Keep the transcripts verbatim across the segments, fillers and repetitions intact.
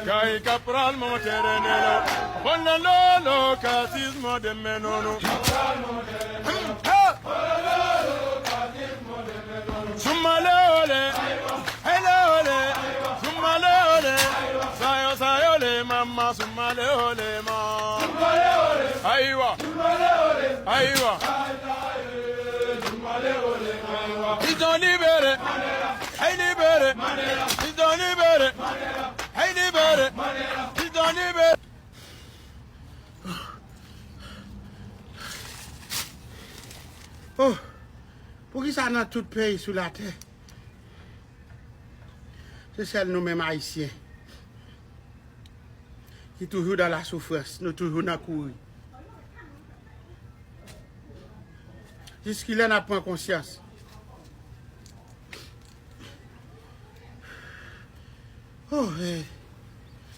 Kay kapral monte rene la. Bon la lolo katis mo de menono. Sumale ole, hele ole, sumale ole. Sayo sayo le mama, sumale ole ma. Aywa, aywa. Ils ont libéré, hey libéré, ils ont libéré, hey libéré, ils ont libéré. Oh, poukisa nan tout peyi sou latè, se sèl nou menm Ayisyen ki toujou dans la souffrance, nou toujou nan kouri? Jiskilè n ap pran konsyans? Oh, eh.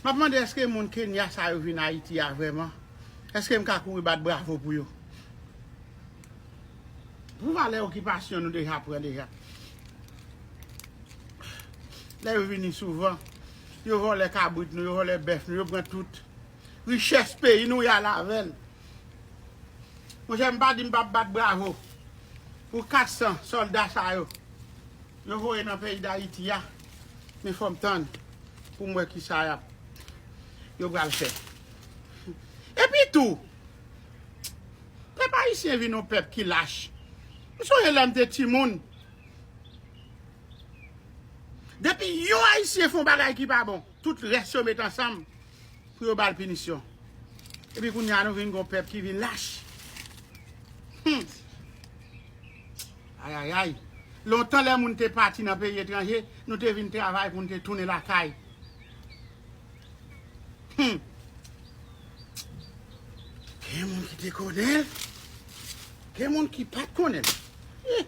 M ap mande, èske moun Kenya sa yo vin Ayiti a vrèman? Èske m ka kouri bat bravo pou yo? Pou valè okipasyon nou deja pran deja. Lè yo vini souvan, yo vòlè kabrit nou, yo vòlè bèf nou, yo pran tout richès peyi nou, y al avè l. Monchè, m pa di m p ap bat bravo pou kat san sòlda sa yo. Yo voye nan peyi Dayiti a, men fò m tann pou m wè kisa y ap, yo pral fè. Epi tou, pèp ayisyen vin yon pèp ki lach. M sonje lè m te timoun. Depi yon ayisyen fè yon bagay ki pa bon, tout rès yo met ansanm pou yo ba l pinisyon. Epi kounye a nou vin gon pèp ki vin lach. Hmm. Ayayay. Lontan lè moun te pati nan peyi etranje, nou te vin travay pou nou te tounen lakay. Hmm. Gen moun ki te konnen l, gen moun ki pa t konnen l. Eh.